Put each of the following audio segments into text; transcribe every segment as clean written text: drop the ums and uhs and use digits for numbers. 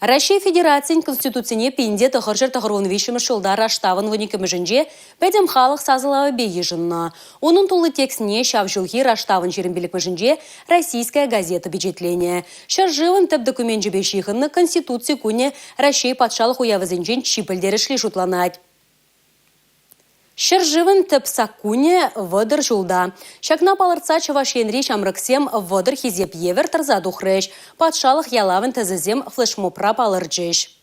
Раҫҫей Федерацийӗн Конституцине 1993 ҫулта раштавӑн 12-мӗшӗнче пӗтӗм халӑх сасӑлавӗпе йышӑннӑ. Унӑн тулли текстне ҫав ҫулхи раштавӑн 25-мӗшӗнче «Российская газета» пичетленӗ. Ҫӗршывӑн тӗп докуменчӗпе ҫыхӑннӑ Конституци кунӗ Раҫҫей патшалӑх уявӗсенчен чи пӗлтерӗшли шутланать. Ҫӗршывӑн тӗп саккунӗ 30 ҫулта. Ҫакна палӑртса Чӑваш Енри ҫамрӑксем 30 хисеп евӗр тӑрса тухрӗҫ. Патшалӑх ялавӗн тӗсӗсем флешмобра палӑрчӗҫ.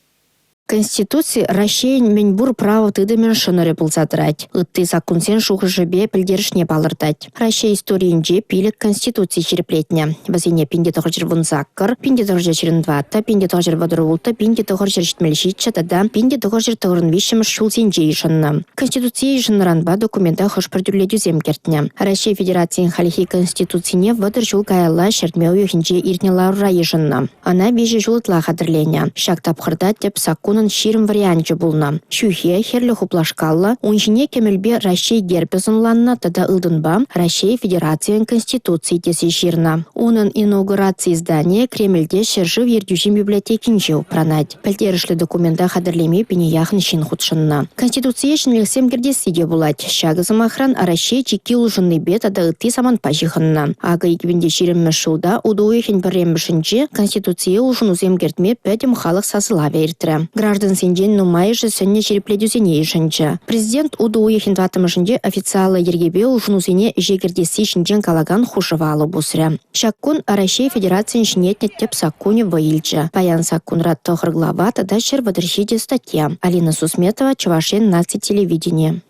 Конституци Раҫҫейӗн мӗн пур право тытӑмӗн шӑнӑрӗ пулса тӑрать. Ытти саккунсен шухӑшӗпе пӗлтерӗшне палӑртать. Раҫҫей историйӗнче пилӗк конституци ҫирӗплетнӗ. Вӗсене 1918, 1924, 1936, 1977 тата 1993 ҫулсенче йышӑннӑ. Конституцие йышӑннӑранпа документа хӑш-пӗр тӳрлетӳсем кӗртнӗ. Раҫҫей Федерацийӗн хальхи Конституцине 30 ҫул каялла ҫӗртме уйӑхӗнче иртнӗ ларура йышӑннӑ. Ӑна виҫӗ ҫул ытла хатӗрленӗ. Ҫак тапхӑрта тӗп саккунӑн 20 варианчӗ пулнӑ. Ҫӳхе, хӗрлӗ хуплашкаллӑ, ун ҫине кӗмӗлпе Раҫҫей гербӗ сӑнланнӑ тата ылтӑнпа Раҫҫей Федерацийӗн Конституцийӗ тесе ҫырнӑ. Унӑн инаугураци изданийӗ Кремльте ҫӗршыв ертӳҫин библиотекинче упранать. Пӗлтерӗшлӗ документа хатӗрлеме пине яхӑн ҫын хутшӑннӑ. Конституцие ҫӗнӗлӗхсем кӗртесси те пулать. Ҫакӑ, сӑмахран, Раҫҫей чикки улшӑннипе тата ытти самантпа ҫыхӑннӑ. Акӑ 2020-мӗш ҫулта утӑ уйӑхӗн пӗрремӗшӗнче Конституцие улшӑнусем кӗртме пӗтӗм халӑх сасӑлавӗ иртрӗ. Граждансенчен нумайӑшӗ сӗннӗ ҫирӗплетӳсене йышӑнчӗ. Президент утӑ уйӑхӗн тӑваттӑмӗшӗнче официаллӑ йӗркепе улшӑнусене ӗҫе кӗртесси ҫинчен калакан хушӑва алӑ пусрӗ. Ҫак кун Раҫҫей Федерацийӗн ҫӗнетнӗ тӗп саккунӗ вӑй илчӗ. Паян саккунра 9 глава тата 137 статья. Алина Сусметова, Чӑваш Ен наци телевиденийӗ.